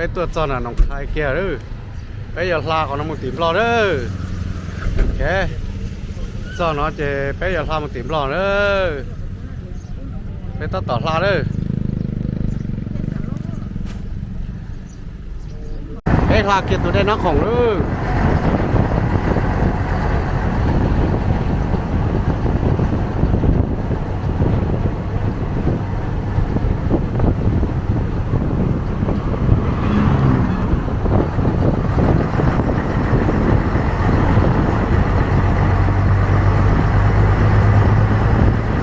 Peb tuaj txog na Noos Khai kiag lawm, peb yuav hla qhov no mus tim Nplog lawm. Txog no ces peb yuav hla mus tim Nplog lawm. Peb tab tom hla lawm. Peb hla kiag tus dej Nab Khoom lawm.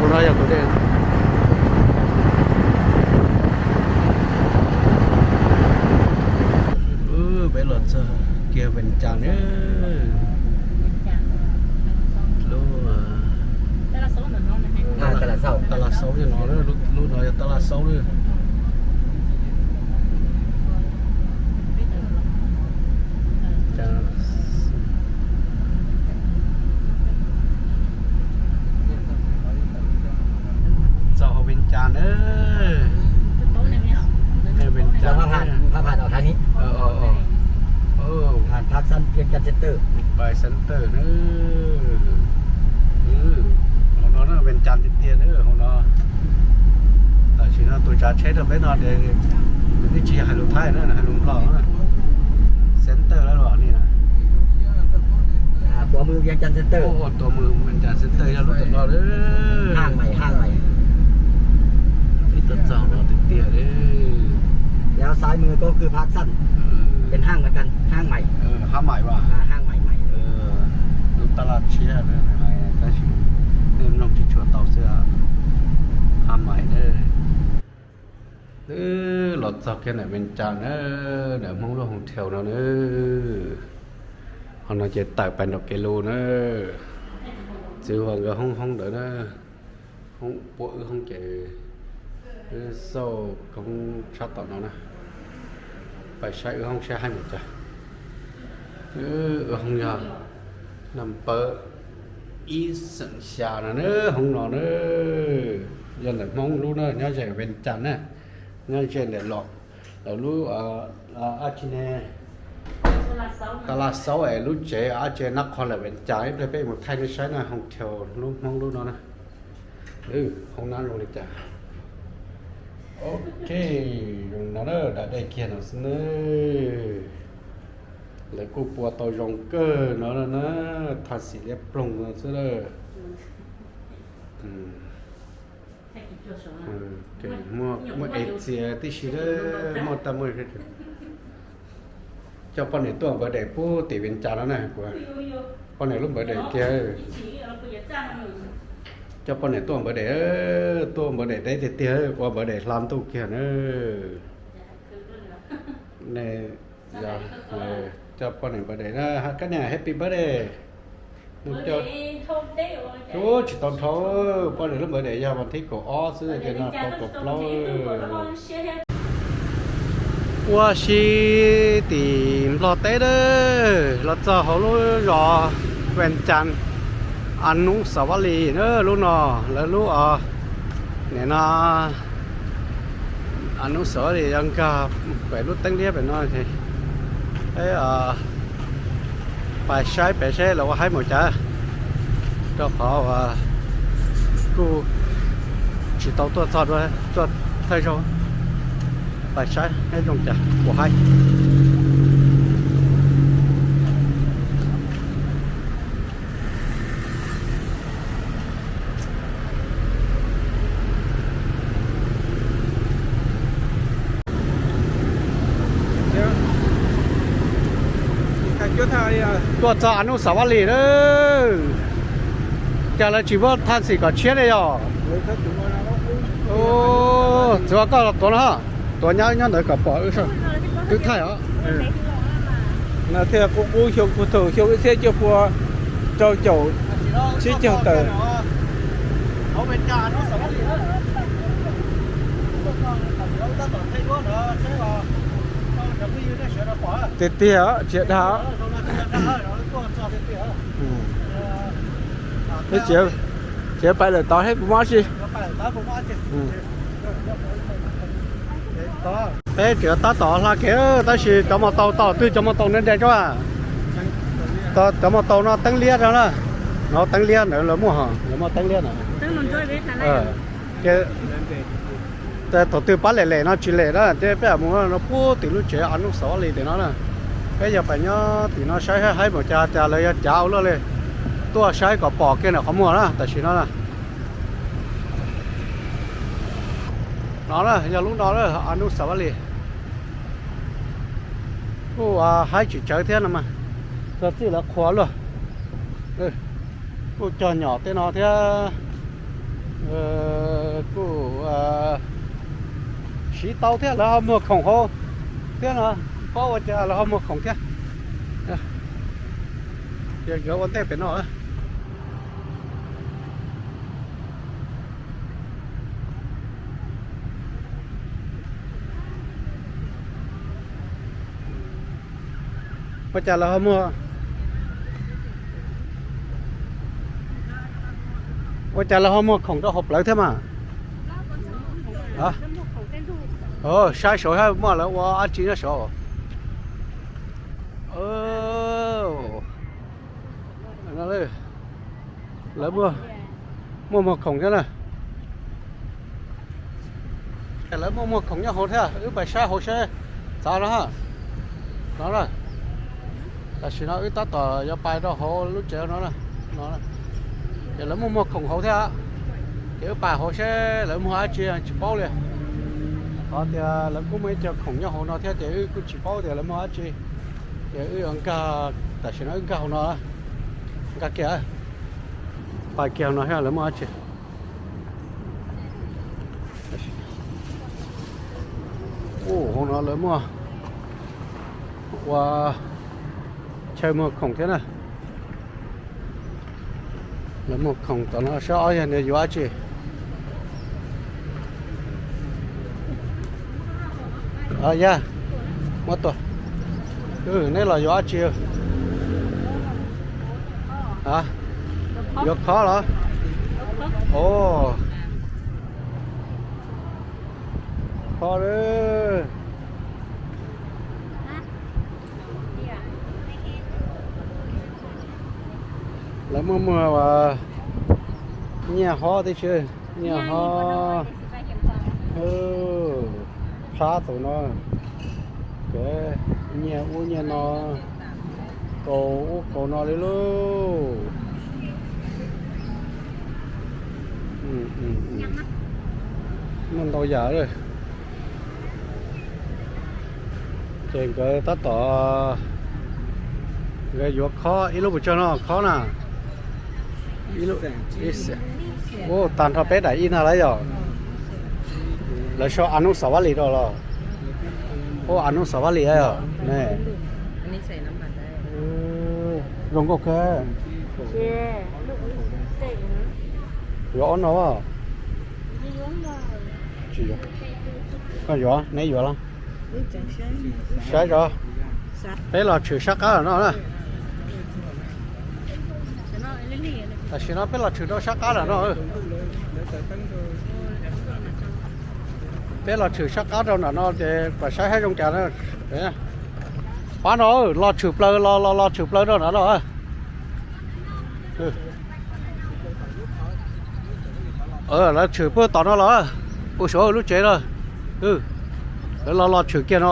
Tus no yog tus dej. Peb los txog kiag Vees Cas na. Lub Taj Laj Xaub no, lub no yog Taj Laj Xaub na. Txog hauv Vees Cas na. Vees Cas, Pais Center na. Hauv no na, Vees Cas tiag tiag na hauv no. Tam sim no tus tsav tsheb rau peb no ces nws twb tsis hais lus Thaib na, hais lus Nplog na. Center lawm los li na. Tua mus Vees Cas Center, tua mus Vees Cas Center yog lub tom no lawm. Ib tug txog no tiag tiag li. Hab mais, hab mais, lub taj laj tshiab, tab sis nej mloog tsis tshua tau xwb. Hab mais na. Wb los txog kiag ntawm Vees Cas na, ntawm Hmoob lub hotel no na. Hauv no ces tawm pais nraum kev lus na. Txiv Huas nkawd hoob hoob ntawd na. Hoob puab wb hoob ces wb xauj koob tshab tom no na. Pais saib wb hoob saib haib mus cas. Wb hoob yog number ib xeem xya no na, hoob no na. Yog ntawm Hmoob lub na, nyob ze Vees Cas na, nyob ze ntawm los lawv lub ab tsi ne, Taj Laj Xaub es lub tsev ab tsi Nab Khoom lawm Vees Cas, ib pliag peb mus thaij nej saib na, hotel lub Hmoob lub no na. Hoob nab zoo li cas. Ok, zoo no na, da dej kiag no xwb na. Lawv kuj pua tau zoo kawg no na, thaj xim liab ploog no xwb na. Muaj es txias tib si, muaj tag muaj. Coj poj niam tuaj npawv daim pub tim Vees Cas no na kuv. Poj niam lub npawv daim kiag. Coj poj niam tuaj npawv daim, tuaj npawv daim deb tiag tiag, ua npawv daim hla ntuj kiag na. Coj poj niam npawv daim na, kab niam happy birthday. Ub, tsis tau dhau, poj niam lub npawv daim yog vas thib kaum ob xwb, tias no kaum plaub. Ua si tim Nplog teb na, los txog hauv lub zos Vees Cas, Anub Xav Vaj Lis na lub no, lawv lub, nim no Anub Xav Vaj Lis yog nkag pem lub teeb liab pem no. Peb pais saib pem seb lawv ua haib mus cas, rau qhov uas kuj tsis tau tuaj txog dua, tuaj thawj zaug, pais saib haib zoo cas ua haib. Tuaj txog Anub Xav Vaj Lis na, cas lawv tsis muab thaj xim kom tshiab li yog? Txiv Huas koj los tuav no, tuav nyob nyob ntawd kom pom wb, wb thaij os. No thiaj qub qub xyoo puag thaum xyoo ib txhiab cuaj pua rau caum tsib caug tawm. Tiag tiag, tsis dag. Tseem pais lawm tod thiab puas mob tsi? Peb tseem tab tom hla kev tab sis cov mus tau tom twg cov mus tau ntev ntev tso. Cov mus tau no teeb liab no na, no teeb liab ntawd lawv muaj, lawv muaj teeb liab na. Ces thaum twg pab lem lem no tsis lem na ces peb mus no puag tim lub tsev a nub xav li tim no na. Peb yog pab nyob tim no saib haib mus cas cas lawv yog cav ua luaj li. Tuaj saib kom pom kiag ntawm qhov muag na tam sim no na. No na yog lub no a nub xav li. Kuj haib tsis tsawv thiab no mas, txog txij lawv qhuas luaj. Kuj cog nyom tej no thiab, kuj siv tau thiab lawv ho muag khoom hauv thiab no, paub ua cas lawv ho muag khoom thiab. Ces nkawd ua ntej pem no. Ua cas lawv ho muag, ua cas lawv ho muag khoom rau hauv plawv thiab mas? Saib saud muaj lawv ua dab tsi nyob saud. Lawv muaj muag khoom thiab na. Lawv muaj muag khoom nyob hauv thiab, wb pais saib hauv seb txav no. No, tam sim no wb tab tom yuav pais rau hauv lub tsev no. No, ces lawv muaj muag khoom hauv thiab, ces wb pais hauv seb lawv muag dab tsi tsis paub li. Qhov tias lawv kuj muaj ib co khoom nyob hauv no thiab ces wb kuj tsis paub tias lawv muag dab tsi. Ces wb yuav nkag, tam sim no wb nkag hauv no, nkag kiag, pais kiag hauv no thiab lawv muaj dab tsi. Ua hauv no lawv muaj ua chaw muag khoom thiab na. Lawv muag khoom tom no saib ob yog nws yuav dab tsi. Yog, muab tua. Neb los yuav dab tsi? Yuav khob los? Ov, khob. Lawv muaj muag nyiaj hob tib si, nyiaj hob. Plab tus no, nyiaj ub nyiaj no, kaus ub kaus no li lauj. Muaj ntau yam. Ces nkawd tab tom, nkawd yuav khob ib lub pes tsawg no khob na? Ua tag nrho peb daim ib na lawm yog? Lawv sau a nub xav vab li rau los? Ua a nub xav vab li yog ne? Zoo nkauj kawg. Yuav ob no? Tsis yuav. Koj yuav, neb yuav los? Saib tso. Peb los tshwm sab qab lawm no na. Tam sim no peb los tshwm rau sab qab lawm no. Peb los tshwm sab qab rau nram no ces kom saib saib zoo cas na. Pab no, los tshwm plaws, los los los tshwm plaws rau nram no. Lawv tshwm puag tom no los, puag saum lub tsev no. Lawv los los tshwm kiag no.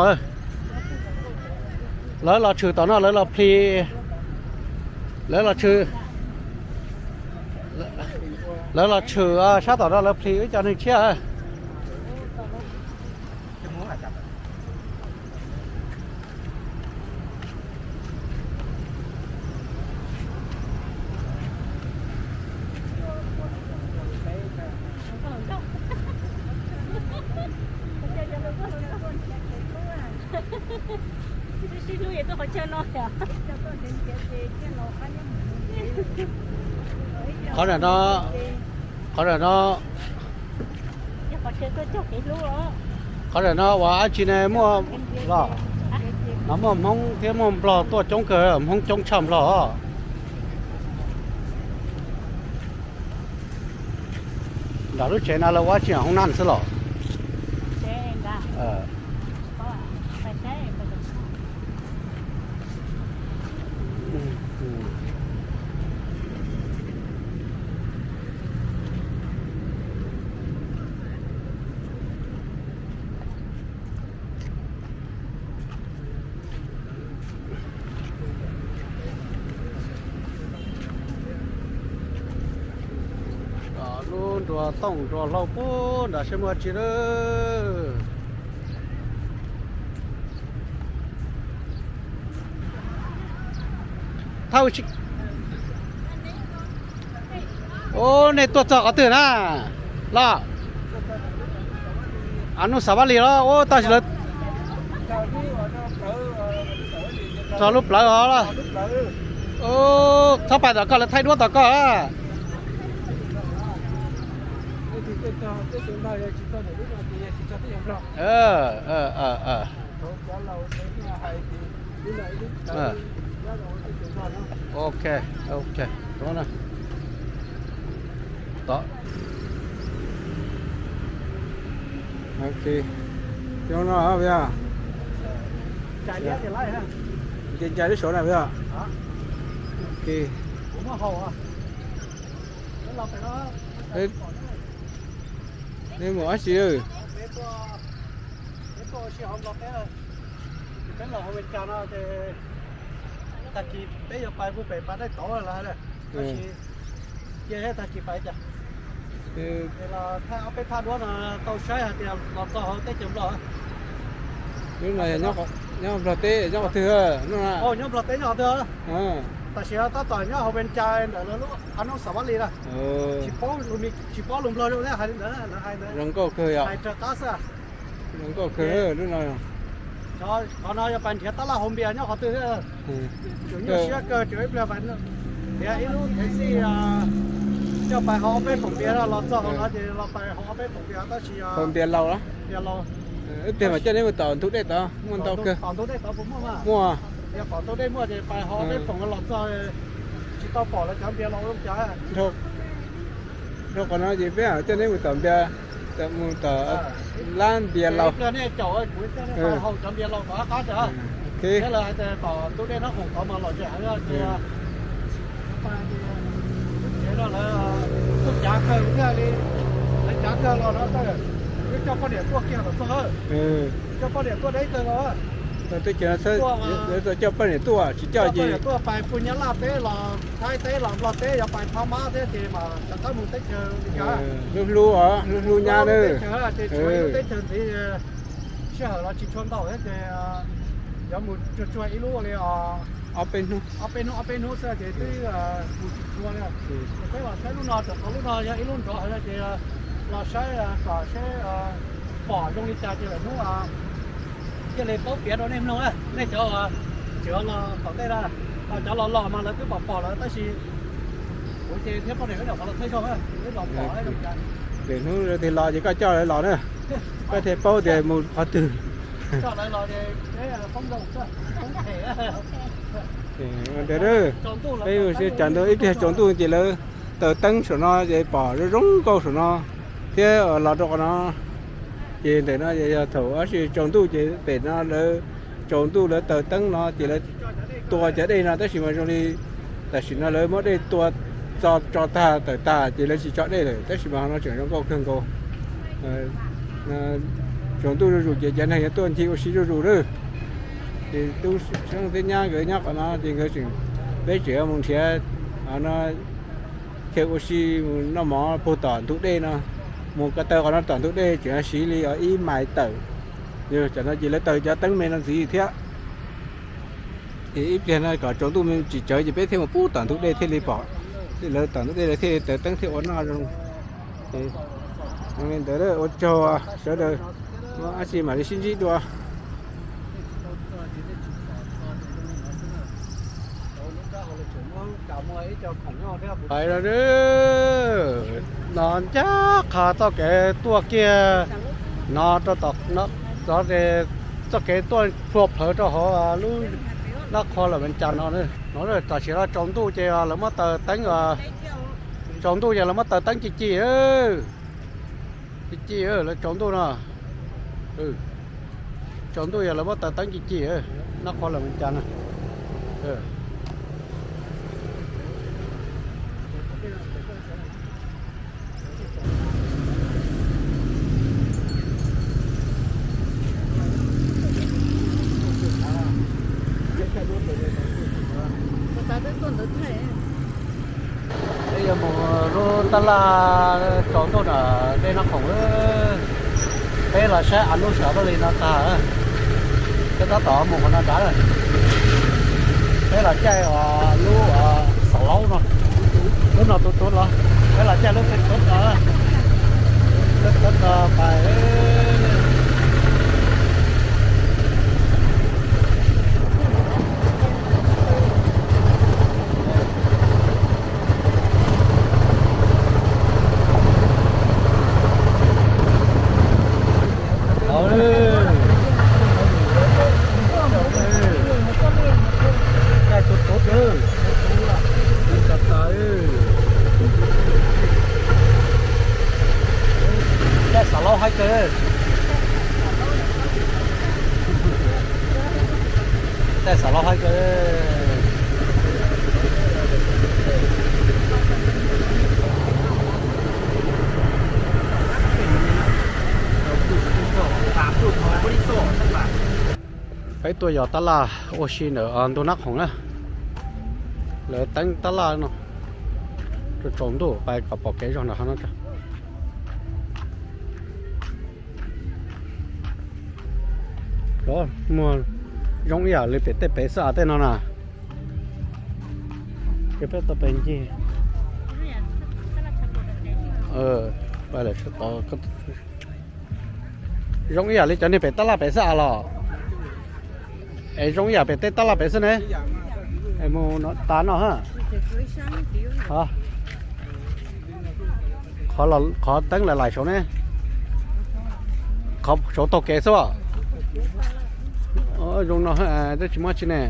Lawv los tshwm tom no lawv los plhis, lawv los tshwm, lawv los tshwm sab tom no lawv plhis wb cov neeg tshiab. Qhov ntawm no, qhov ntawm no, qhov ntawm no ua dab tsi ne muaj los? No muaj Hmoob thiab muaj Nplog tuaj coob kawg, Hmoob coob tshaj Nplog. Nram lub tsev no lawv ua dab tsi, hoob nab xwb los? Ua tooj rua hlau pub nram seb muaj tsi lawm. Thawj, ub, nej tuaj txog qhov twg na? Los, Anub Xav Vaj Lis los ub, tab sis lawv txog lub plawv os. Txhob pais tom koj, lawv thaij duab tom koj. Ok, ok, no, no, nce ncaj lub saud na. Ok. Nej mus dab tsi? Peb los hauv Mes Kas no ces tag kis peb yuav pais puag pem pas dej tod lawm, tab sis cia tag kis pais cas. Ces los thaij ob peb thaj duab no tau saib hais tias los txog hauv teb chaws Nplog. Lub no nyob Nplog teb, nyob qhov twg? Nyob Nplog teb nyob qhov twg? Tam sim no tab tom nyob hauv Mes Kas ntawm lawv lub Anub Xav Vaj Lis na. Tsis paub lus Nplog zoo thiab, hais li ntawd lawv hais ntawd. Zoo nkauj kawg yom. Hais rau qab xwb. Zoo nkauj kawg lub no. Qhov no yog pais nrhiav tab laj hauv Npias nyob qhov twg thiab? Tseem nyuaj siab kawg, tseem ib pliag pais nrhiav ib lub taxi coj pais hauv ob peb poom Npias no, los txog hauv no ces los pais hauv ob peb poom Npias tab sis Npias laus. Ib pliag mas coj neb mus tom ntug dej tod, muaj ntau kawg. Tom ntug dej tod puas muaj? Muaj. Yog tom ntug dej muaj ces pais hauv ob peb poom los txog tsis tau pom lawv cov Npias laus zoo cas. Dhau qhov no ces peb coj neb mus tom Npias, mus tom lab Npias laus. Ib pliag nej caum kuv coj neb pais hauv cov Npias laus tom qab qab tod. Thiab lawv hais tias tom ntug dej Nab Khoom tod mas lom zem heev ces lub tsev no lawv kuj cav kawg thiaj li, lawv cav kawg los no, wb coj poj niam tuaj kiag los txog. Coj poj niam tuaj deb kawg los. Teb chaws no lawv coj poj niam tuaj, tsis coj ces tuaj pais puag Nyab Laj teb los Thaib teb los Nplog teb, yog pais Phab Mab thiab ces mas rov qab mus teb chaws Amelikas. Hlub hlub os, hlub hlub nyab na. Teb chaws ces tshuav ib lub teb chaws ntxiv, sij hawm los tsis tshua ntau thiab ces yuav mus tsuag tsuag ib lub li ob peb hnub, ob peb hnub, ob peb hnub xwb ces twb mus tsis tshua li. Ces peb los saib lub no, rau qhov lub no yog ib lub nrov heev ces los saib kom seb pom zoo li cas ces lawm hnub thiaj li paub piav rau nej mloog. Nej cov tseem los tom ntej na, cov los los mas lawv twb pom pom lawm tab sis kuv ces thiab poj niam wb nyuam qhuav los txhawb zog, wb los pom zoo cas. Lwm hnub tig los ces koj coj lawv los na, koj thiaj paub tias mus qhov twg. Ntawd peb mus tsaus ntuj ib pliag tsaus ntuj ces lawv taws teeb saum no ces pom zoo zoo nkauj saum no thiab los rau qhov no. Ces ntawm no yog thaum ob si tsaus ntuj ces pem no lawv tsaus ntuj lawv taws teeb no ces lawv tua cov dej no tab sis mas zoo li tam sim no lawv muab dej tua tso tso tag tawm tag ces lawv tsis tso dej lawm tab sis mas qhov no tseem zoo nkauj kawg nkaus. Tsaus ntuj zuj zus ces cov neeg yuav tuaj ncig ua si zuj zus lawm. Ces tub Seeb thiab nyab nkawd nyob qhov no ces nkawd tseem, peb tseem mus nrhiav no chaw ua si mus noj mov puag tom ntug dej no. Mus ko taw qhov no tom ntug dej tseem siv li ib mais tawm. Yog tam no ces lawv taws cov teeb me no ntxiv thiab. Ces ib pliag no kom tsaus ntuj me tsis tsawv ces peb thiaj mus pub tom ntug dej thiaj li pom. Lawv tom ntug dej lawv thiaj taws teeb thiaj ua noj zoo. Li ntawd ua tsaug sawv daws, muaj dab tsi mam li sib ntsib dua. Hais no, no ncaj qha txoj kev tuaj kiag no rau tom, txoj kev tuaj plhuav plhawv rau hauv lub Nab Qhua Las Vees Cas no. No tam sim no tsaus ntuj ces lawv muab taws teeb, tsaus ntuj ces lawv muab taws teeb ci ci, ci ci lawv tsaus ntuj no. Tsaus ntuj yog lawv muab taws teeb ci ci, Nab Qhua Las Vees Cas no. Peb yuav mus lub Tab laj tsaus ntuj na, dej Nab Khoom. Peb los saib av lub sawv dawj li no tag, peb tab tom mus qhov no nrad lawm. Peb los caij lub xav laub no, lub no tuv tuv los, peb los caij lub peb tuv no, peb tuv no pais. Caij xav laub haib kawg. Caij xav laub haib kawg. Peb tuaj yos tab laj ua si ntawm ntug Nab Khoom na. Lawv teeb tab laj no, tsaus ntuj pais kom pom kev zog nram hav no. Muag zoo ib yam li pem tej pem xwb av tej no na. Peb tau pes ncig. Zoo ib yam li cov niag pem tab laj pem xwb av los? Es zoo ib yam pem tej tab laj pem xwb ne. Es mus no tas no ha. Qhov teeb lais lais saud ne. Qhov saud taug kev xwb. Zoo no twb tsis muaj tsi ne.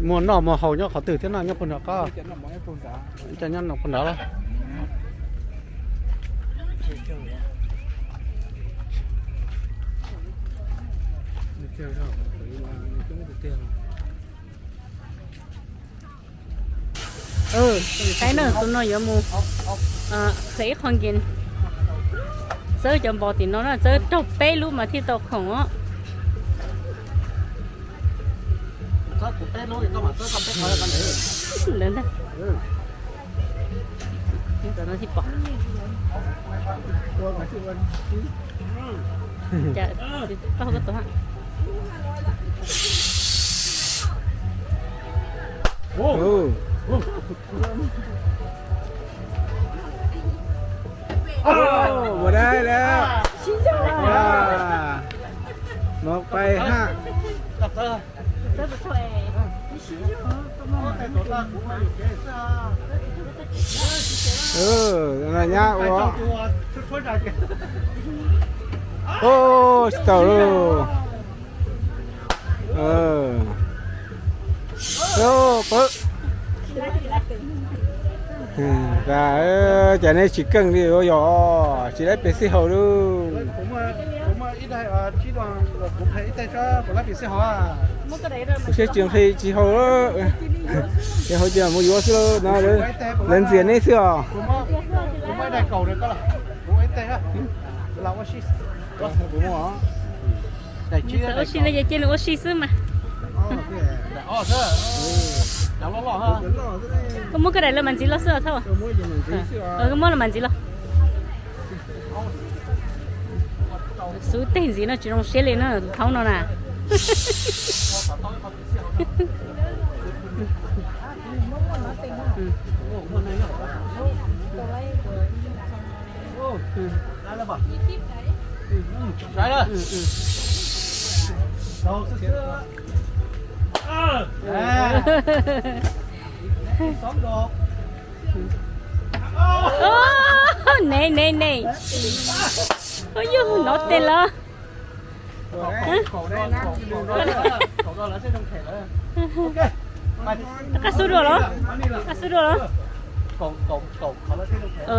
Muag noj muag haus nyob qhov twg thiab no, nyob puag nram qab. Coj nyob no puag nrad lawm. Saib na, tus no yuav mus qhwv ib qho nkees. Txawb cov npos tim no na, txawb raug peb lub mas thiaj tau khoom os. Ua dai lawm. Mos pais haj. Nyab ua. Tsis tau lauj. Pab, cas neb tsis keej li ua yog tsis laib pes xij haus lauj. Kuv siab tsis nqhis tsis haus, ces haus ces mus yuav xwb lauj no. Lawv ntxias neb xwb os. Ua si no ces cia nws ua si xwb mas. Koj muab koj daim lawv mas ntxiv los xwb os thaub. Koj muab los mas ntxiv los. Xub teg ntxiv no tsis zoo siab li na, thaub no na. Ne ne ne. Yog nov tes los. Rov qab xub dua los? Rov qab xub dua los?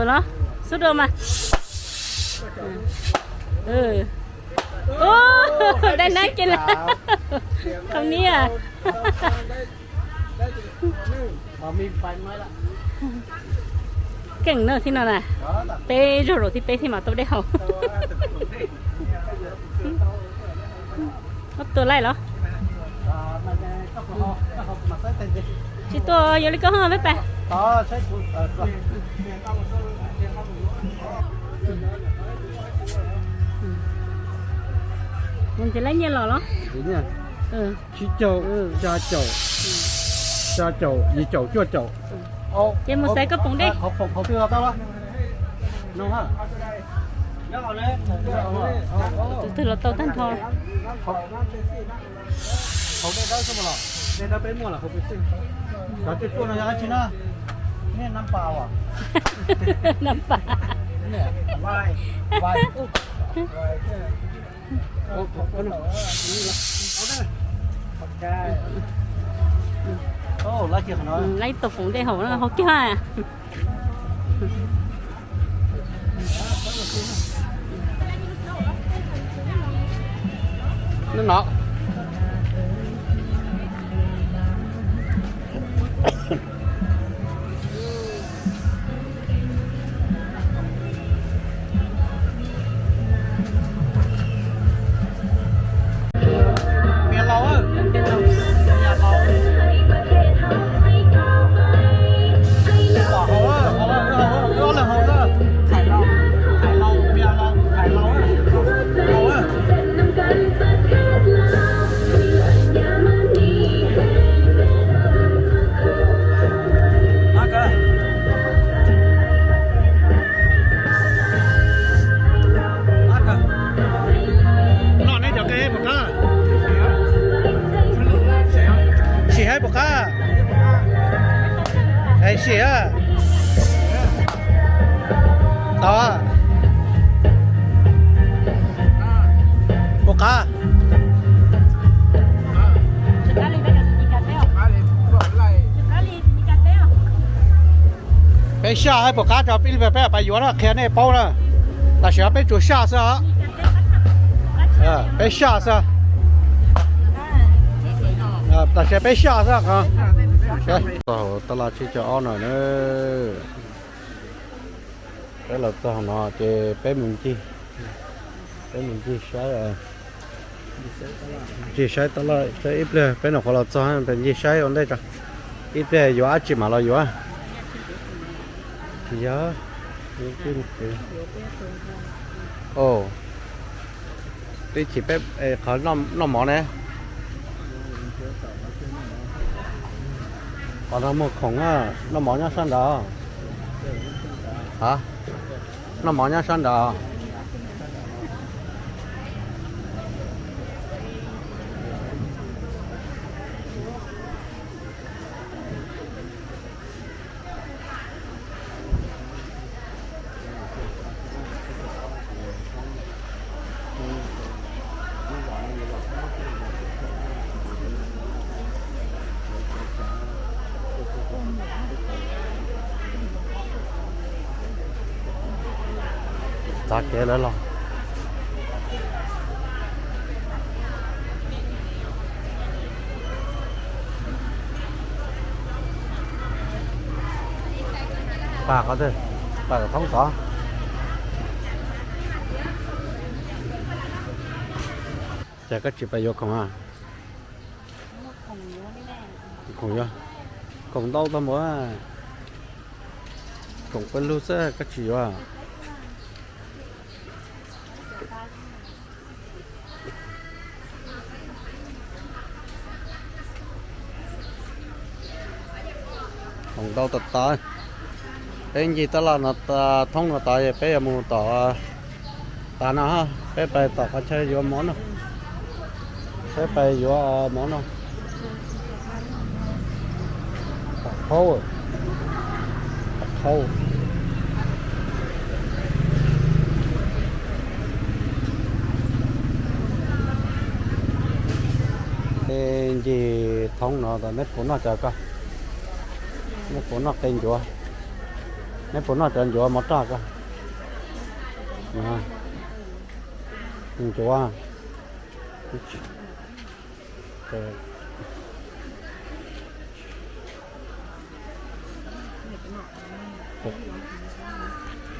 Los xub dua mas. Dai nab ces lawm. Qhov niag keej na thiab no na. Peb zaug zaum thib peb thiab mas tau dej haus. Ob tuaj laij los? Tsis tuaj, yuav li koj peb pas. Mus ntxiv lab nyiaj los los? Tsib caug, xya caum, xya caum, yim caum, cuaj caum. Ces mus xaiv koj poom dej. Tus twg los tau tag nrho. Hauv dej dawb xwb mas los, dej dawb peb muaj los hauv peb xwb. Cov cuaj cuaj no yog dab tsi na? Nej nab pas as? Nab pas. Laib tau foom dej haus no hau kiag. Noj neb cov qe pom qab? Sim haib pom qab? Sim a. Tau. Pom qab? Peb saj haib pom qab, rau peb peb pais yuav na, qhia nej paub na. Tam sim no peb tsuas saj xwb os. Peb saj xwb. Tam sim peb saj xwb. Txog hauv taj laj tsib caug ob no na. Peb los txog no ces peb mus ncig, peb mus ncig saib, ncig saib taj laj ib pliag, peb nyuam qhuav los txog, ncig saib ua ntej tso, ib pliag yuav dab tsi mam los yuav. Tsis yog, twb chim peb qhov noj mov ne. Qhov no muag khoom, noj mov nyob sab nrad. Ha, noj mov nyob sab nrad. Txav kev lawv los. Pab qhov twg? Pab thoob tod. Ces koj tsis pab yuav khoom a? Khoom yuav, khoom ntau tag npaum. Khoom pawg lug xwb koj tsis yuav. Khoom ntau tas tas. Peb ncig taj laj no, thoob no tas, peb yuav mus tom tas no, peb pais tom qhov chaw yuav mov noj. Peb pais yuav mov noj. Qhov qhaub, qhov qhaub. Ncig thoob no, neb puas noj cov ko? Neb puas noj qe ncuav? Neb puas noj cov ncuav mov raj ko? Ncuav.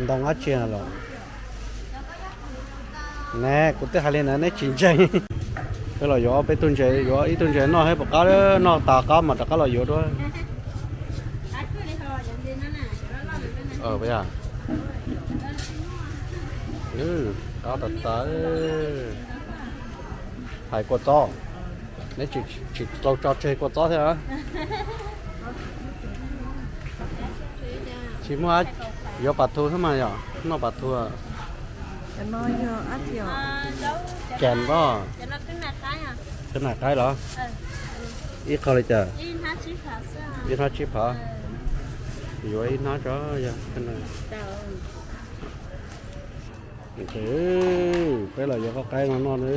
Ntoo dab tsi los? Ne, kuv twb hais li ntawd neb tsis ntseeg. Peb los yuav peb tug ntses, yuav ib tug ntses noj thiab puas qab, noj tas qab mas rov qab los yuav dua. Puas yog? Qab tas tas. Hais kua txob, neb tsis tau tso tseg kua txob thiab. Tsis muaj, yuav pas thu xwb mas yom, noj pas thu. Cas pob, cov nais qaib los? Ib qho li cas? Ib hnab tsib phav. Yuav ib hnab tso yog. Peb los yuav qab qaib no noj na.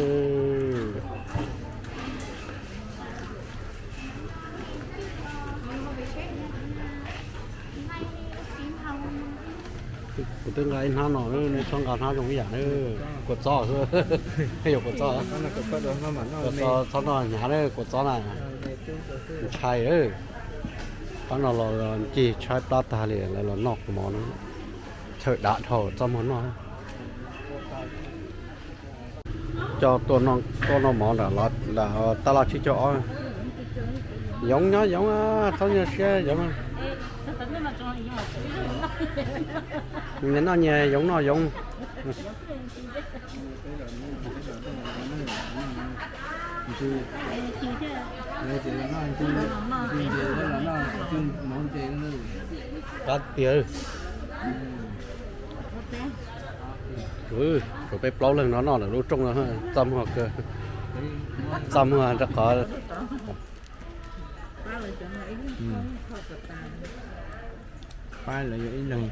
Kuv twb nqa ib hnab no, nej txhob nqa hnab zoo ib yam na. Kua txob xwb, yuav kua txob. Kua txob txhob noj hnyav na, kua txob na. Ntshai. Qab no los ncig tshaib plab tag li lawv los noj mov no. Chaw dav dhau txaj muag noj. Coj tuaj noj mov ntawm tab laj tsib caug ob. Yoov nyob yoov, txhob nyuaj siab yoov. Nyias noj nyias, yoov noj yoov. Qab tiag. Tshuav peb plaub leeg no noj lawm lub rooj no, txaj muag kawg. Txaj muag rau qhov pab lawv ib leeg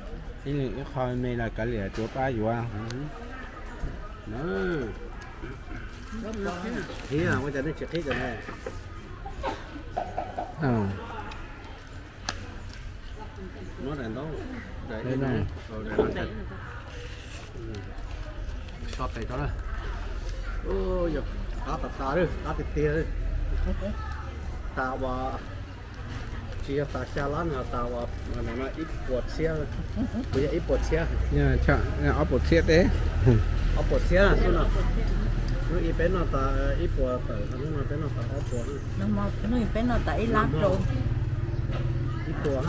ib qho me los kav liam tsuav pab yuav. Qhib, ua cas nej tsis qhib cov no? Muab daim ntaub, daim no, so tes tso na. Yog qab tas tas, qab tiag tiag. Tas uas tsis yog tas xya lab, tas uas ib puas txhiab, kuv yog ib puas txhiab. Ob puas txhiab teb. Ob puas txhiab xwb no. Hnub ib peb noj tas ib puas tawm, hnub no peb noj tas ob puas. Hnub ib peb noj tas ib lab rau. Ib puas,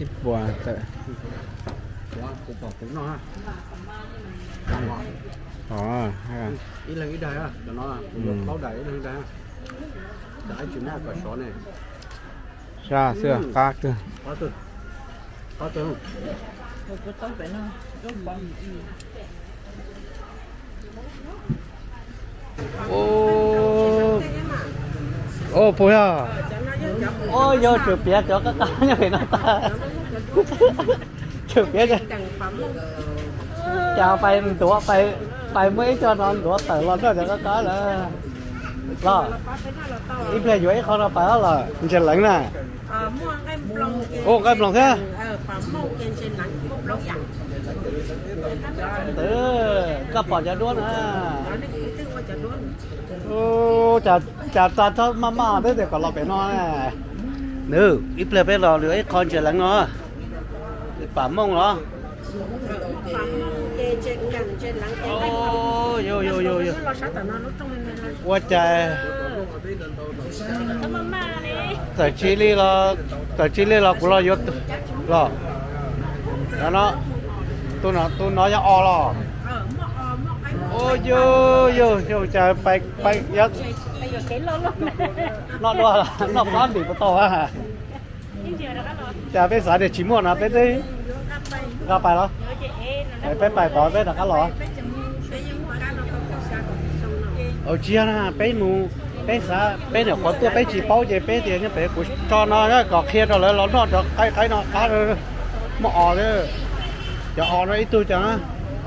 ib puas tawm. Kuv pom kuv noj. Ib leeg ib daim, cov no kuv yuav plaub daim, ib leeg ib daim. Cov ib tsis muab kom sov ne. Sab xwb qab kawg. Puas yog? Yog tseem piav cov qab qab nyob pem no tag. Tseem piav, cas pais ntuav, pais muab ib co no ntuav tawm los noj cov qab qab lawm. Los, ib pliag yuav ib qho no pais los ntses leev na. Ua nqaij nploos thiab. Koj pom cov duab na. Cas txaj txhob maj maj thiab tias kom los pem no. Nws ib pliag peb los lwm ib qho ntses leev no. Pam mooj los. Ua cas txawm tsis li los, txawm tsis li los kuv los yuav los. Tus no yog os los. Yog, yog cas pais noj dua, noj qab ntim puas tau. Cas peb xav tias tsis muaj no peb twb nqa pais los. Peb pais tod peb rov qab los. Tsis yog na, peb mus, peb xav peb nyuam qhuav tuaj peb tsis paub ces peb tias nyob pem kuv tso no kom qhia rau lawv los noj cov qaib qaib no qab. Muaj os, cov os no ib tug cas na.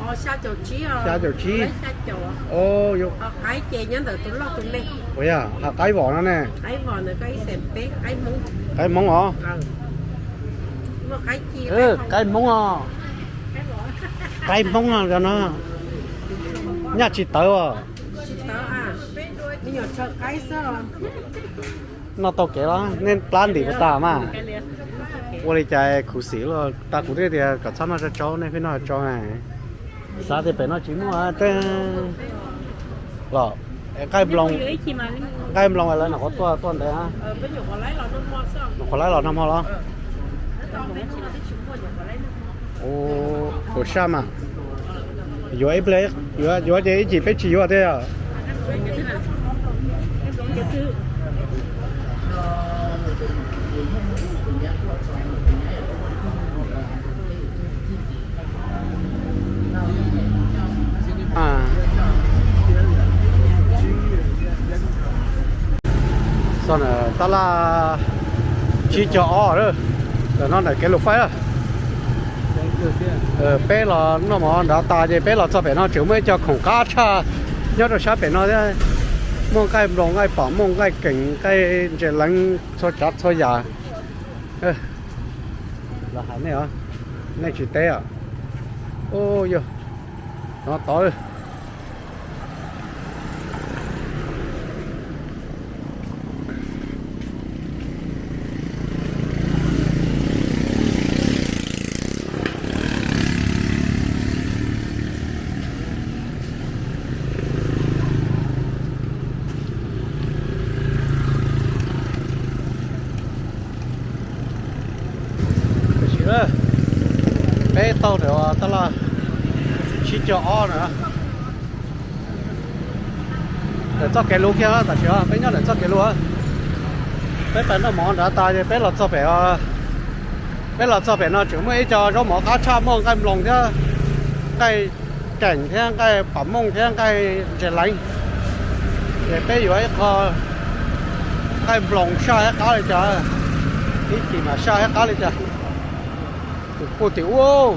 Xya caum tsib. Ua yog qaib vos no ne. Qaib Hmoob os. Qaib Hmoob os. Qaib Hmoob no cov no. Nyaj tsis tawv os. Noj tau kev los nej plab ntim puas tas mas. Ua li cas khuv xim los tas kuv thiaj tias kom txhob noj tsau tsau nej pheej noj tsau na. Xav tias pem no tsis muaj tej los. Nqaij nploos, nqaij nploos lawv nyuam qhuav tuaj tuaj ntev. Nyuam qhuav laib los nag hmo los. Nyuam qhuav laib los nag hmo los. Ua, ua sab mas. Yuav ib pliag, yuav, yuav ces ib chim peb tsis yuav thiab yom. Tab laj tsib caug ob lawm, ntawm no ntawm kev lus faib lawm. Peb los noj mov nrad tas ces peb los txog pem no tseem muaj ib co khoom qab tshaj nyob rau sab pem no thiab. Muaj nqaij nploos, nqaij pom mooj, nqaij keem, nqaij ntses leev, txhua tsav txhua yam. Los hais nej os, nej tsis teb os. Ub, yog no tod. Tam sim na, peb tau ntawm tab laj tsib caug ob na. Ntawm txoj kev lus kiag tam sim peb nyob ntawm txoj kev lus. Peb pais noj mov nrad tas ces peb los txog pem, peb los txog pem no tseem muaj ib co zaub mov qab tshaj, muaj nqaij nploos thiab nqaij keem thiab nqaij pom mooj thiab nqaij ntses leev. Ces peb yuav ib qho nqaij nploos saj thiab qab li cas, ib chim mas saj thiab qab li cas. Tus puj tim ub,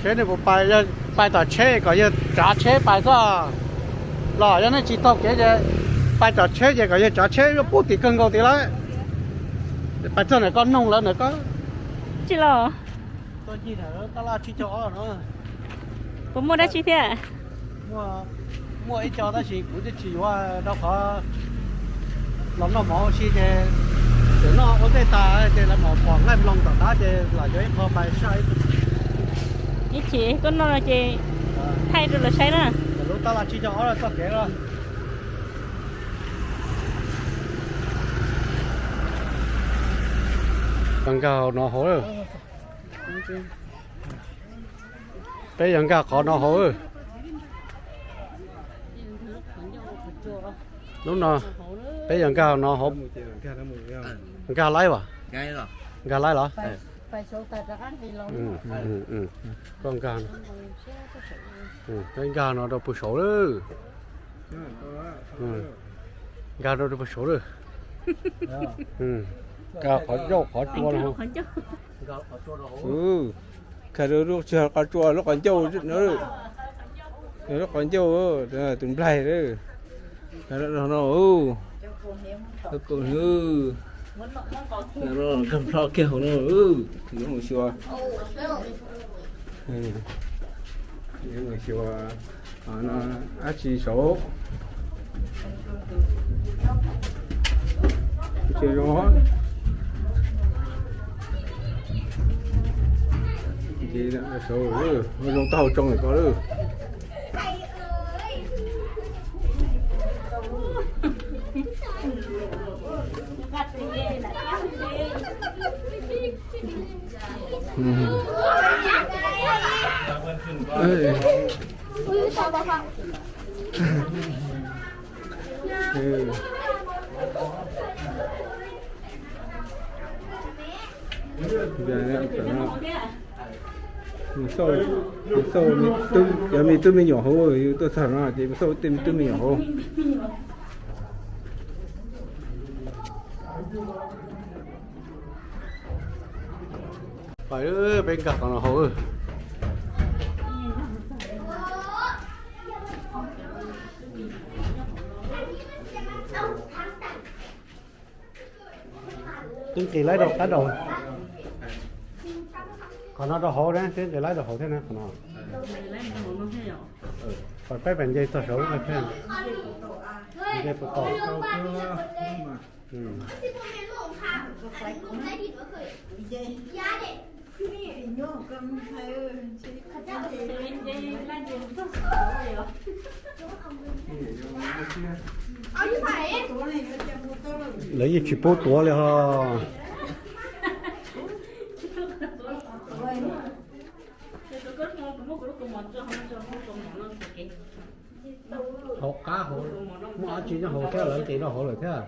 seb nws puas pais, yog pais tom tsheb kom yawg tsav tsheb pais xwb los yog nej tsis taug kev ces pais tom tsheb ces kom yawg tsav tsheb, yuav puj tim kawg nkaus tid lawm. Pais txog ntawm koj noog lawv ntawm koj. Tsis los. Puas muaj dab tsi thiab? Muaj ib co tab sis kuv twb tsis yuav rau qhov los noj mov ua si ces tseem noj ua ntej tas ces lawv mam pom nqaij nploos tom qab ces lam yuav ib qho pais saj ib chim koj noj no ces thaij rau lawv saib na. Lub tab laj tsib caug ob txoj kev lawm. Yog nkag hauv no hauv. Peb yog nkag qhov no hauv. Lub no peb yog nkag no hauv. Nkag laib as? Nkag laib los? Koj nkag, peb nkag no rau pem saud lawm. Nkag rau rau pem saud lawm. Nkag qhov ncauj qhov tsua no. Nkag rau lub tsis qhov tsua, lub qhov ncauj no. Lub qhov ncauj tus nplaig lawm. No, nkag plho kiag hauv no. Yuav mus xyuas, yuav mus xyuas dab tsi saud. Ces zoo, ces saud zoo tau hauv tsoo ko lawm. Xauj, xauj, cov me tub me nyuam hauv, yus tuaj txog no ces mus xauj tej me tub me nyuam hauv. Pais, peb nkag qhov no hauv. Twb nqis laib rau qab rau. Qhov no rau hauv na, twb nqis laib rau hauv thiab na qhov no. Qhov peb pais nce txog saud thiab. Nce puas tau? Lawv yeej tsis pub tuav li ho. Muaj dab tsi nyob hauv thiab, lawv nce rau hauv lawm thiab.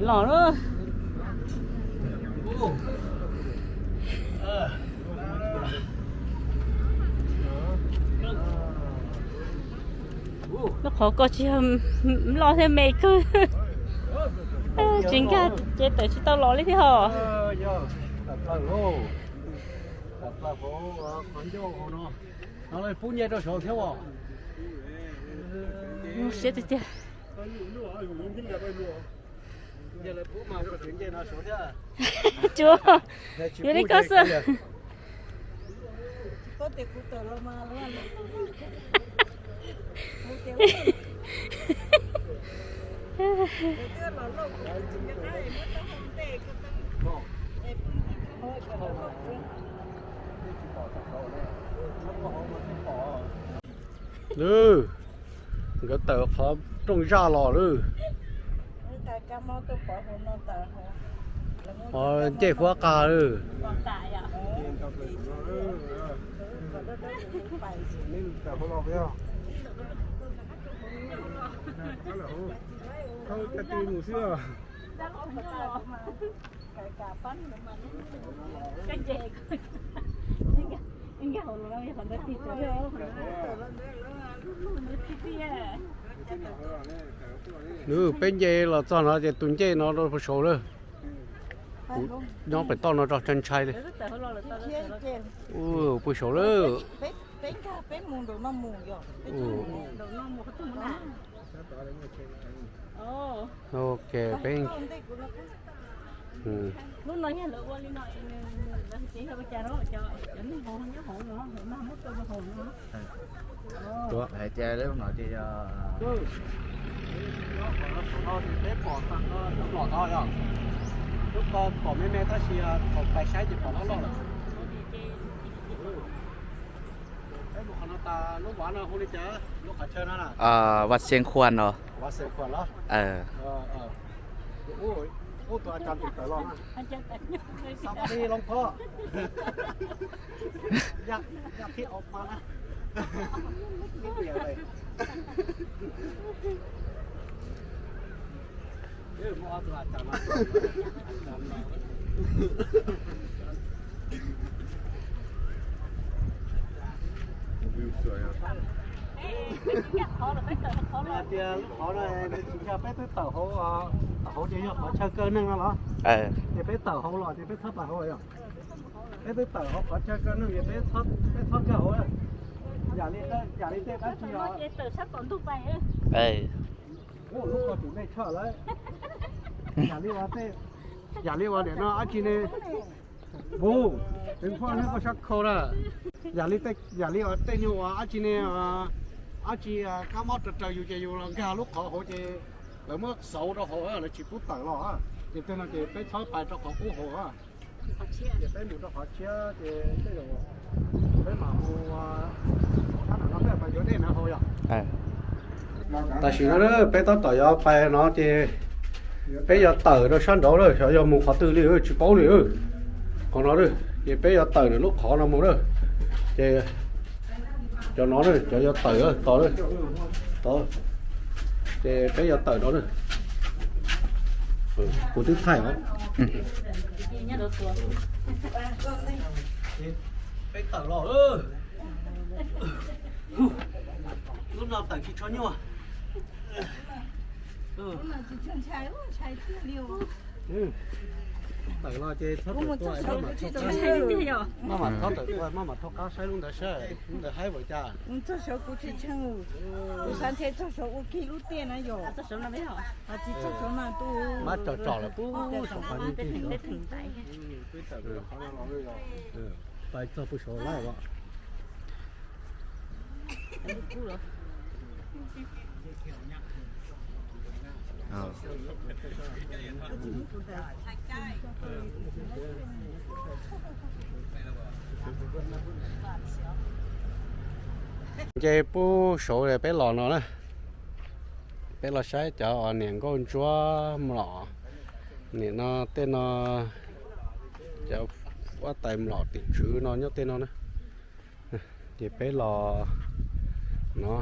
Los lawm. Lub qhov ko tsis yog loj thiab me kawg. Tsis nkag ces tawm tsis tau los li thiab hos. Siab tiag tiag. Tsuav, yog li koj xwb. Lwm, nkawd tawm qhov rooj zaj los lawm. Ncej puab qag lawm. Nws peb nce los txog no ces tus ncej no rau pem saud lawm. Kuv nyob pem toj no tso ntshai ntshai li. Pem saud lawm. Ok, peb Tuav hais tias lub no ces yog, lub no yog, lub ko pom me me tab sis thaum pais saib ces pom loj loj lawm. Peb mus qhov no tas lub vaj no hu li cas, lub qhov chaw no na? Vaj Xeev Khuam no. Vaj Xeev Khuam los? Ub, tus a cas tus tawm los na. Xab pab li loo phob. Yaj thib au pa na. Tias lub qhov no nws tsis nkag, peb twb tawm hauv, tawm hauv ces yog qhov chaw kaw neeg no los? Ces peb tawm hauv los ces peb txhob pais hauv yog? Peb twb tawm hauv qhov chaw kaw neeg ces peb txhob nkag hauv. Yam li, yam li tej dab tsi os. Lub ko tus dej tshaj lawm. Yam li ua tej, yam li ua niam no dab tsi ne? Npus, tus poj niam koj sab khau na. Yam li tej, yam li ua tej nyuag ua dab tsi ne, dab tsi kab mob raws raws yus ces yus los nkag lub qhov hauv ces lawv muab xauv rau hauv lawv tsis pub tawm los. Ces tej no ces peb txhob pais rau qhov qub hauv. Ces peb mus rau qhov tshiab ces tej zaum peb mam mus, tab no peb pais yuav dej na hauv yog. Tam sim no peb tab tom yuav pais no ces peb yuav tawm rau sab nraud lawm, xyov yuav mus qhov twg li tsis paub li. Qhov no ces peb yuav tawm ntawm lub qhov no mus lawm. Ces cov no cov yuav tawm tos lawm, tos. Ces peb yuav tawm no lawm. Kuv twb thaij os. Peb tawm los. Lub no tawm tsis tshua nyuaj. Tawm los ces txhob tawm tuaj, maj mam txhob tawm tuaj, maj mam thauj qab saib lub ntawd saib, lub ntawd haib npaum cas. Txog saud kuv tsis tsheej, kuv xav ntshe txog saud ua kiag lub tiaj na yog. Txog saud no, tsis txog saud no tus mab tsom tsom lawm pub saum qhov. Pais txog pus saud lawm os. Nce pub saud peb los no na, peb los saib cov uas niam nkauj ntsuab mlom, niam no tej no, cov huab tais mlom tim tswv no nyob tej no na. Ces peb los no.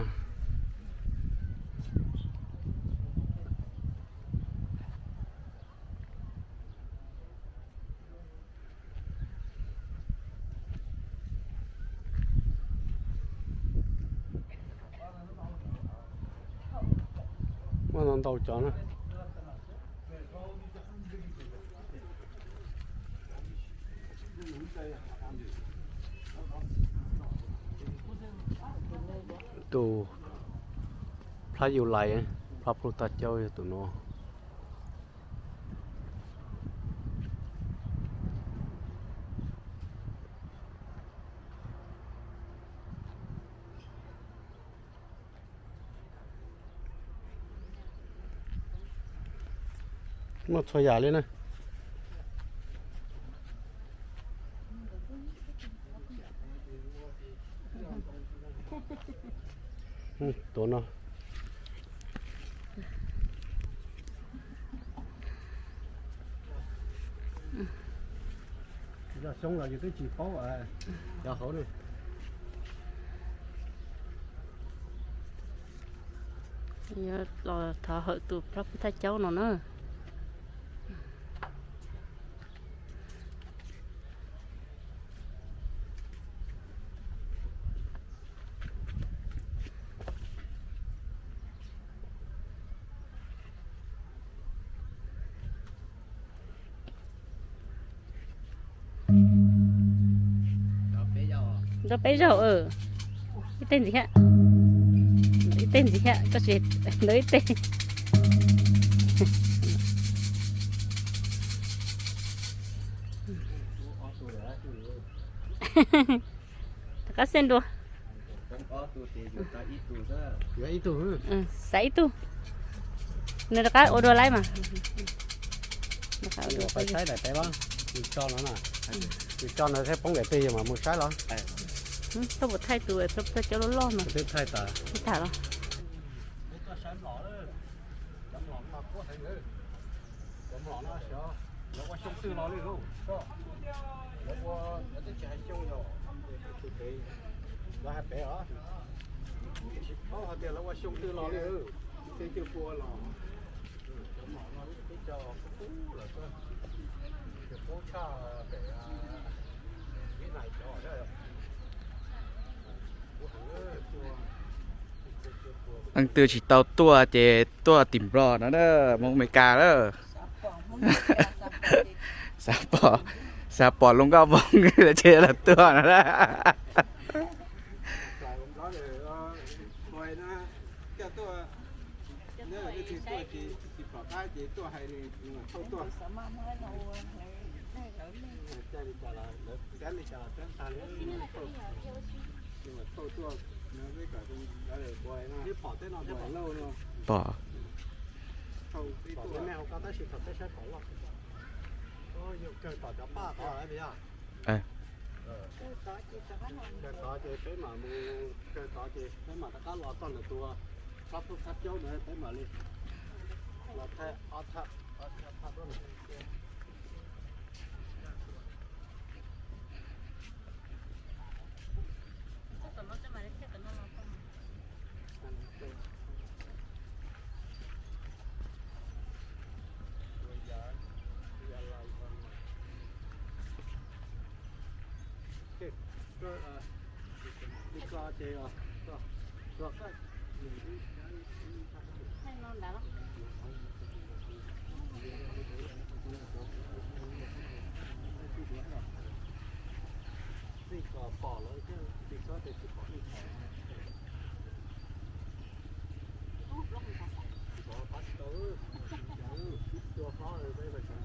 Muaj ntau ntau cov na. Tus plab yus lais, plab plub thaj caub yog tus no. Muaj txhua yam li na. Tuav no. Yog xyoo los yus twb tsis paub cov hauv ne. Los thov hawm tus plab plub thaj caub no na. Nrog peb zaug. Ib teg ntxiv thiab, ib teg ntxiv thiab, koj tsis ntawd ib teg. Rov qab xej dua. Xav ib tug. Nws rov qab ua dua laib mas. Saib daim peb los, yus tso no, yus tso no thiab poob daim twg yus mam mus saib los. Thaum mus thaij tus thaj caub loj loj no. Twb thaij tas. Thaij tas los. Cov mlom no xyov lawv ua xyoo twg los li lauj. Lawv ua, lawv twb tsis hais xyoo yog, lawv hais pem os. Tsis paub hais tias lawv ua xyoo twg los li, tej cwj pua los. Cov mlom no twb cog qub qub lawm xwb, cog qub tshaj pem Vib Nais cov. Leej twg tsis tau tuaj ces tuaj tim Nplog no na, Hmoob Amelikas na. Xav pom, xav pom lub nkoj voog ces los tuaj no na. Pom. Pom, tab sis thaum peb saib pom loj. Yog kawg tom cov paj tod, yog kawg tod ces peb mam mus, kawg tod ces peb mam rov qab los txog ntawm tus plab plub thaj caub ntawd peb mam li los thaij ob thaj, ob thaj. Txij tso pom lawm, txij tso ces tsis pom ib qho. Tsis pom qab tsis tau, tua hlob peb pais tso.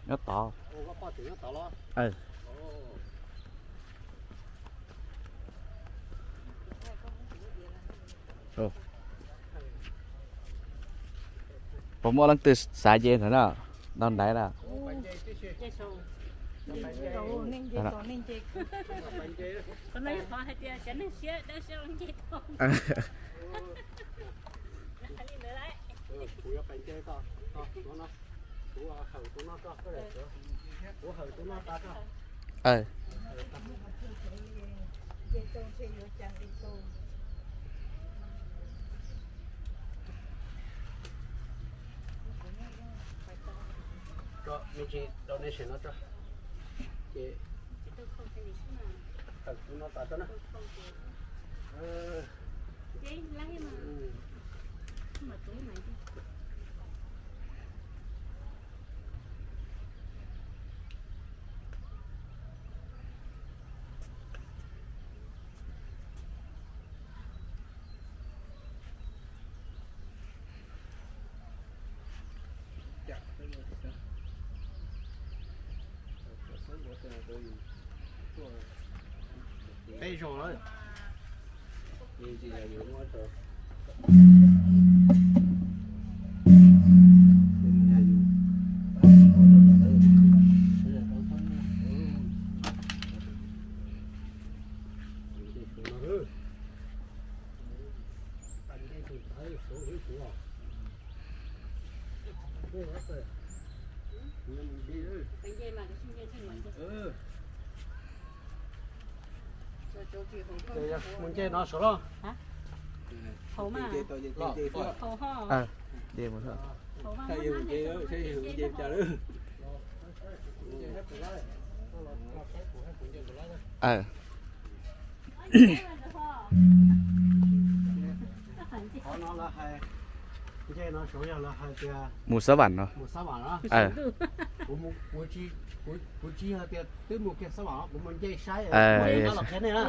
Nyob tod. Puas muaj leej twg xav nce ntawd na? Ntau ntaiv na. Tso me ntsis rau nej sawv no tso. Ces tawm kuv no tas tso na. Peb zaug lawm. Mus nce no saum los. Hauv mas. Hauv ho. Qhov no lawv hais, nce no saum yog lawv hais tias mus Xab Vam no. Mus Xab Vam no. Kuv tsis, kuv tsis hais tias twb mus kiag Xab Vam, kuv mus nce saib, kuv rov qab los qhia nej na.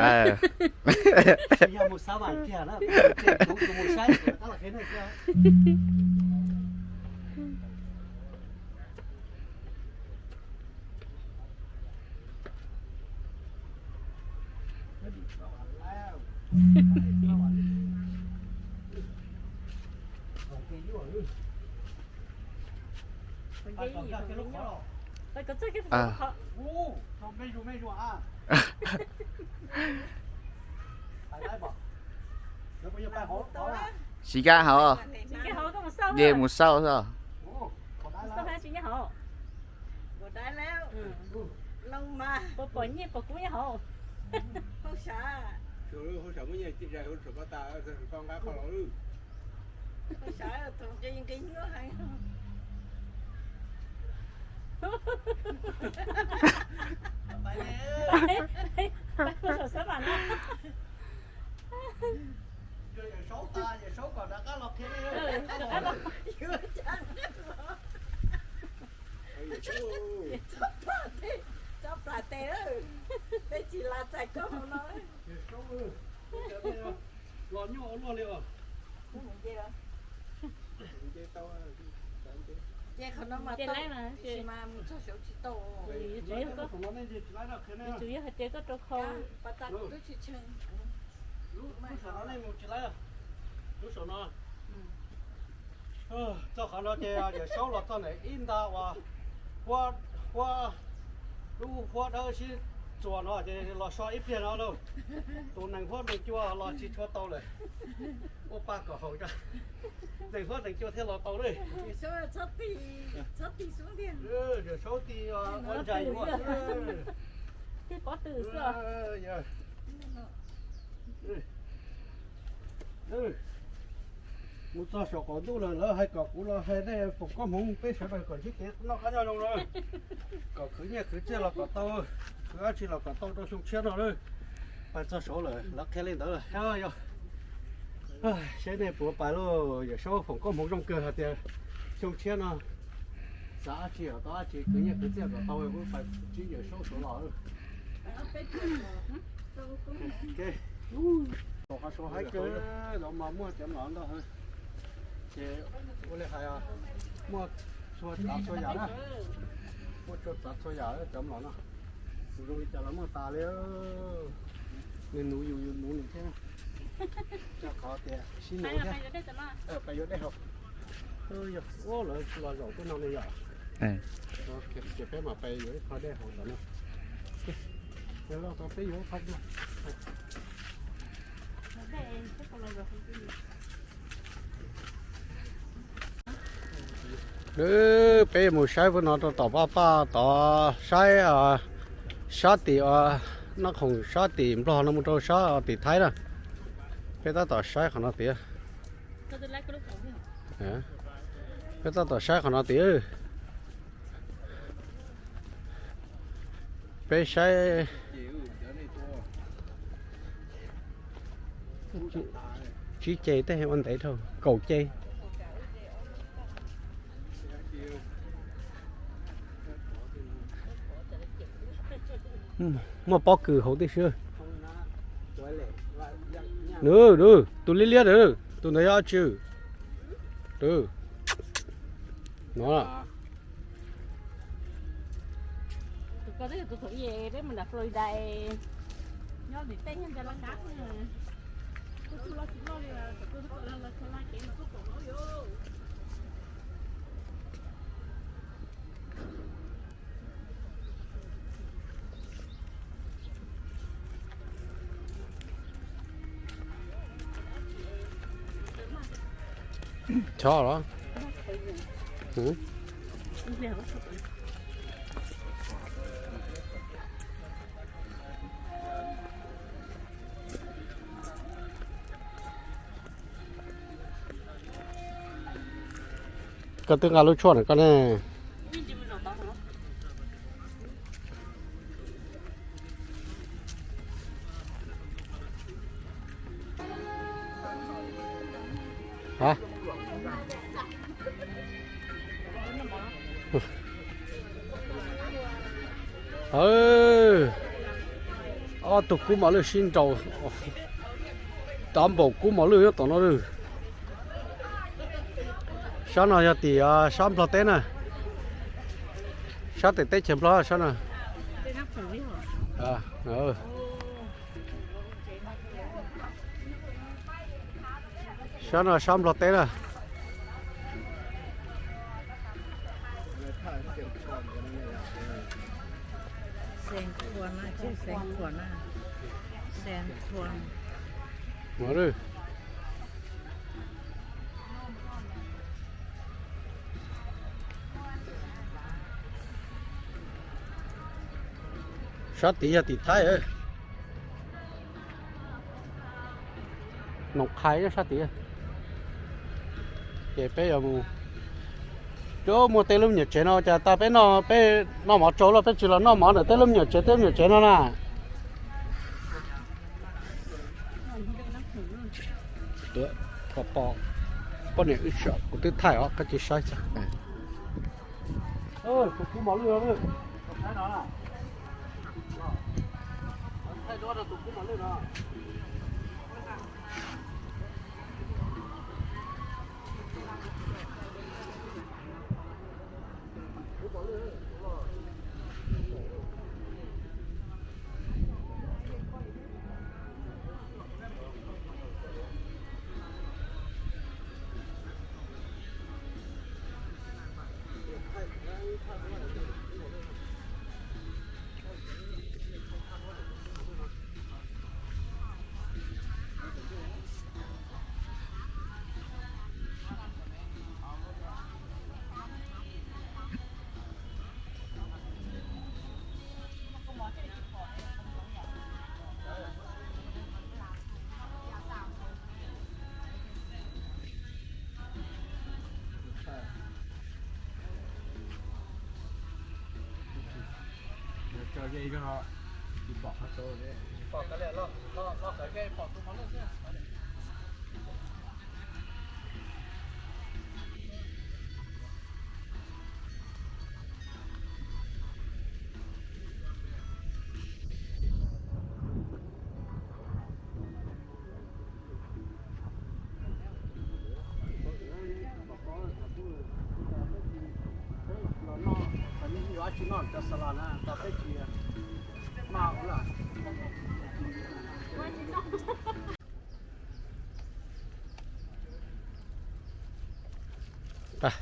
Tsis yog mus Xab Vam kiag na, kuv mus saib, kuv rov qab los qhia nej xwb. Tsis nkag hauv, nce mus saum xwb. Tsob plas tes, peb tsis las txais koj hauv no. Los nyuaj ua luaj li os. Nce qhov no mas tau, tiam sis mas mus txog saud tsis tau. Yuav tsum yog hais tias koj rau khau. Pas tas kuv twb tsis tsheej. Lub saum no nej mus tsis laib, lub saum no. Txog qhov no ces Yawm Saub los txog ntawm ib nta uas huab, huab, lub huab dawb sib txuas no ces los so ib pliag no lauj. Tus nees huab nees cua los tsis tshua tau lawm. Ua pa kom haum, nees huab nees cua thiaj los tau lawm. Yawm Saub tig ua ntsais ua xwb. Tig pob tw xwb. Mus txog saum qaum ntuj lawm, lawv hais kom kuv los hais nej foom koob hmoov peb sawv daws kom ntsib kev noj qab nyob zoo na, kom khwv nyiaj khwv txiaj los kom tau, khwv dab tsi los kom tau rau xyoo tshiab no na. Pais txog saud lawm lawv qhia li ntawd lawm. Yog seb nej puas pais lauj. Yawm Saub foom koob hmoov zoo kawg hais tias xyoo tshiab no xav dab tsi kom tau dab tsi, khwv nyiaj khwv txiaj kom tau, pais ntsib Yawm Saub saud los. Qhov saud haib kawg, los mas muaj cov mlom ntau heev. Ces ua li hais, muaj txhua tsav txhua yam na, muaj txhua tsav txhua yam cov mlom no. Kuv zoo li cas los muaj tas li. Nws nuv yus, yus nuv nws thiab. Rau qhov tias sib nus thiab. Pais yuav dej haus. Yog, lawv los zaum tej no ne yom. Ces peb mam pais yuav ib qho dej haus tom no. Peb yuav ib qho dej. Peb mus saib puag no rau tom paj paj tod, saib sab tim, noj khoom sab tim Nplog no mus rau sab tim Thaib na. Peb tab tom saib qhov no tiag. Peb tab tom saib qhov no tiag. Peb saib tsib ce tej ua ntev dhau, kaum ce. Muaj pob kws hauv tib si. Nws, nws, tus liab liab nws, tus ntawd yog dab tsi? Nws, no. Chob los? Koj twb nqa lub tshuaj na koj ne. Ob tug kub mos lwj sib nraus, tav npaum kub mos lwj nyob tom no lawm. Sab no yog tim sab Nplog teb na, sab tim teb chaws Nplog sab no. Sab no sab Nplog teb na. Sab tid yog tim Thaib. Noom Qhais nyob sab tid. Ces peb yuav mus, yuav muaj tej lub me nyuam tsev no cas tas peb no, peb noj mov tsau lawm peb tsis los noj mov ntawm tej lub me nyuam tsev, tej lub me nyuam tsev no na. Poj niam wb, kuv twb thaij os, koj cia saib. Tus kub mos lwj no, thaij no, thaij duab rau tus kub mos lwj no. Tag.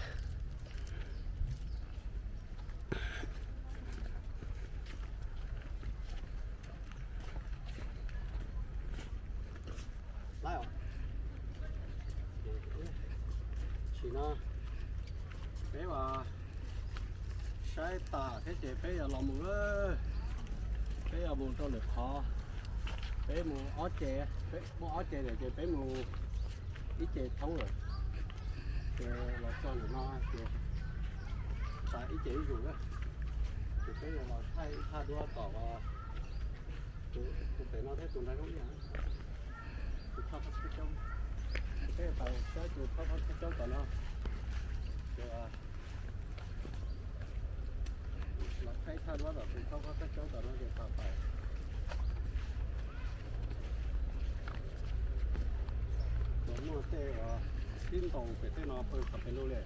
Sim no peb ua saib tas thiab ces peb yuav los mus lawm. Peb yuav mus rau lwm qhov. Peb mus ob ce, peb muaj ob ce lawm ces peb mus ib ce thoob lawm. Ces los txog ntawm no ces tas ib ce ib zaug lawm. Ces peb yuav los thaij ib thaj duab tom tus pem no thiab tus nraim zoo ib yam. Tus thaj qab xyoob, peb tau saib tus thaj qab xyoob tom no. Ces los thaij ib thaj duab tom tus thaj qab xyoob tom no ces tau pais. Muaj tej uas tib ntaus pem tej no pw qhov pem lug li.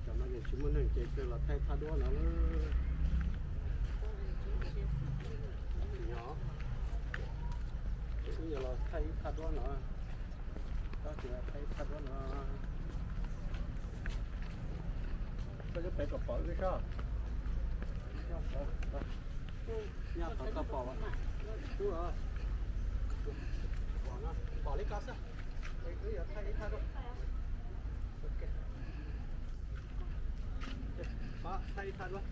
Cov no ces tsis muaj neeg ces kawg los thaij thaj duab no lawm. Yog, ces wb yuav los thaij ib thaj duab no. Koj tsis los thaij ib thaj duab no. Koj yuav pem kom pom wb soj. Nyob qhov koj pom, pom li ko xwb. Wb yuav thaij ib thaj duab. Thaij ib thaj duab.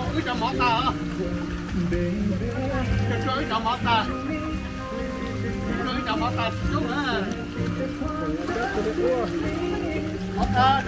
Wb cov mov tas, wb cov mov tas, wb cov mov tas tsis coob na. Mov tas.